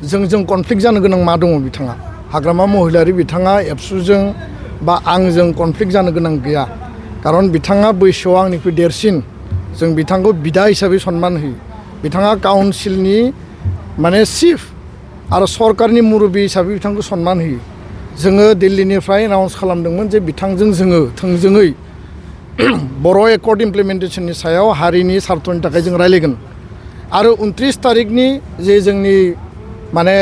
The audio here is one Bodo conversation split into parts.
जों कनफ्लिक्ट जानो गोनां मा दङ बिथाङा हाग्रामा महिलारि बिथाङा एबसुजों बा आंजों कनफ्लिक्ट जानो गोनां गैया खारन बिथाङा बैसोआव आंनिख्रुइ देरसिन जों बिथांखौ बिदा हिसाबै सनमान होयो बिथाङा काउन्सिलनि माने चिफ आरो सरकारनि मुरब्बी हिसाबै बिथांखौ सनमान होयो जोङो दिल्लीनिफ्राय एनाउन्स खालामदोंमोन जे बिथांजों जोङो थोंजोङै बर' एकर्ड इमप्लिमेन्टेसननि सायाव हारिनि सार्थनि थाखाय जों रायलायगोन आरो 29 तारिखनि जे जोंनि माने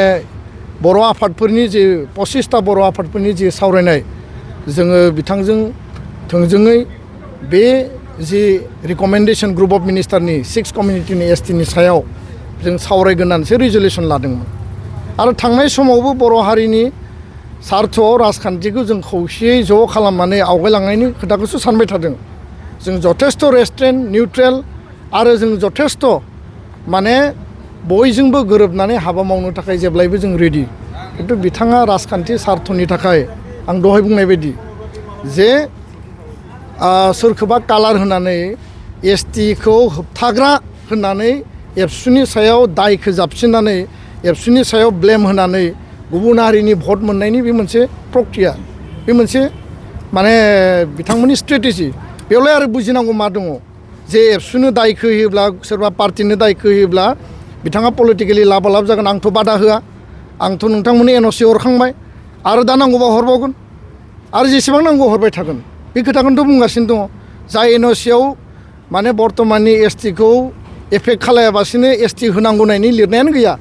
बर' आफादफोरनि जे 25टा बर' आफादफोरनि जे सावरायनाय जोङो बिथांजों थोंजोङै बे जे रिकमेन्डेसन ग्रुप अफ मिनिस्टारनि 6 कमिउनिटिनि एसटिनि सायाव जों सावरायगोन होननानैसो रिजलिउसन लादोंमोन आरो थांनाय समावबो बर' हारिनि सार्थआव राजखान्थिखौ जों खौसेयै ज' खालामनानै आवगायलांनायनि खोथाखौसो सानबाय थादों जों जथेस्थ' रेस्ट्रेन्ट निउट्रेल आरो जों जथेस्थ' माने बयजोंबो गोरोबनानै हाबा मावनो थाखाय जेब्लायबो जों रेडि खिन्थु बिथाङा राजखान्थि सार्थनि थाखाय आं दहाय बुंनाय बायदि जे सोरखौबा कालार होनानै एसटिखौ होबथाग्रा होननानै एबसुनि सायाव दायखौ जाबसिननानै एबसुनि सायाव ब्लेम होनानै गुबुन हारिनि भट मोननायनि बे मोनसे प्रक्रिया बे मोनसे माने बिथांमोननि स्ट्रेटेजि बेयावलाय आरो बुजिनांगौ मा दङ जे एबसुनो दायखौ होयोब्ला सोरबा पार्टिनो दायखौ होयोब्ला बिथाङा पलिटिकेलि लाबालाब जागोन आंथ' बादा होआ आंथ' नोंथांमोननि एनअसि हरखांबाय आरो दा नांगौबा हरबावगोन आरो जेसेबां नांगौ हरबाय थागोन बे खोथाखौनोथ' बुंगासिनो दङ जाय एनअसियाव माने बर्तमाननि एसटिखौ एफेक्ट खालायाबासिनो एसटि होनांगौनायनि लिरनायानो गैया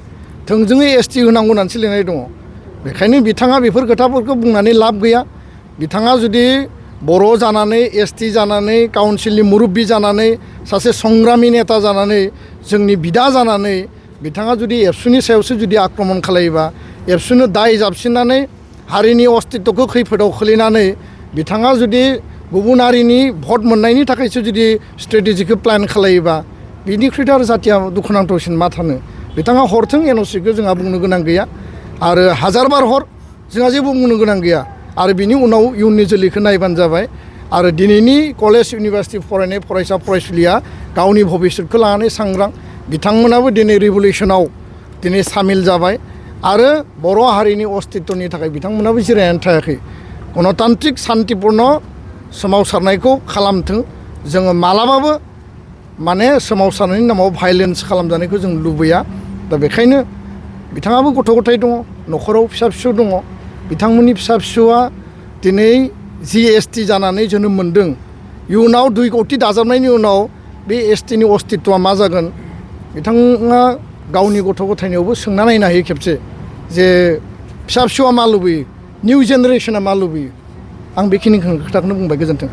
थोंजोङै एसटि होनांगौ होननानैसो लिरनाय दङ बेखायनो बिथाङा बेफोर खोथाफोरखौ बुंनानै लाब गैया बिथाङा जुदि बर' जानानै एसटि जानानै काउन्सिलनि मुरब्बी जानानै सासे संग्रामि नेता जानानै जोंनि बिदा जानानै बिथाङा जुदि एबसुनि सायावसो जुदि आक्रमन खालायोबा एबसुनो दाय जाबसिननानै हारिनि अस्तित्वखौ खैफोदाव खोलैनानै बिथाङा जुदि गुबुन हारिनि भट मोननायनि थाखायसो जुदि स्ट्रेटेजिखौ प्लान खालायोबा बिनिख्रुइथ' आरो जाथिया दुखुनांथावसिन मा थानो बिथाङा हरथों एनअसिखौ जोंहा बुंनो गोनां गैया आरो हाजारबार हर जोंहा जेबो बुंनो गोनां गैया आरो बिनि उनाव इयुननि जोलैखौ नायबानो जाबाय आरो दिनैनि कलेज इउनिभार्सिटि फरायनाय फरायसा फरायसुलिया गावनि भबिष्यतखौ लानानै सांग्रां बिथांमोनाबो दिनै रिभलिउसनाव दिनै सामिल जाबाय आरो बर' हारिनि अस्तित्वनि थाखाय बिथांमोनाबो जिरायनानै थायाखै गणतान्त्रिक शान्तिपुर्ण सोमावसारनायखौ खालामथों जोङो मालाबाबो माने सोमावसारनायनि नामाव भायलेन्स खालामजानायखौ जों लुबैया दा बेखायनो बिथाङाबो गथ' गथाय दङ न'खराव फिसा फिसौ दङ बिथांमोननि फिसा फिसौआ दिनै जिएसटि जानानै जोनोम मोन्दों इयुनाव 2 कौटि दाजाबनायनि उनाव बे एसटिनि अस्तित्वआ मा जागोन बिथाङा गावनि गथ' गथायनियावबो सोंना नायनो हायो खेबसे जे फिसा फिसौआ मा लुबैयो निउ जेनेरेसना मा लुबैयो आं बेखिनि खोथाखौनो बुंबाय गोजोन्थों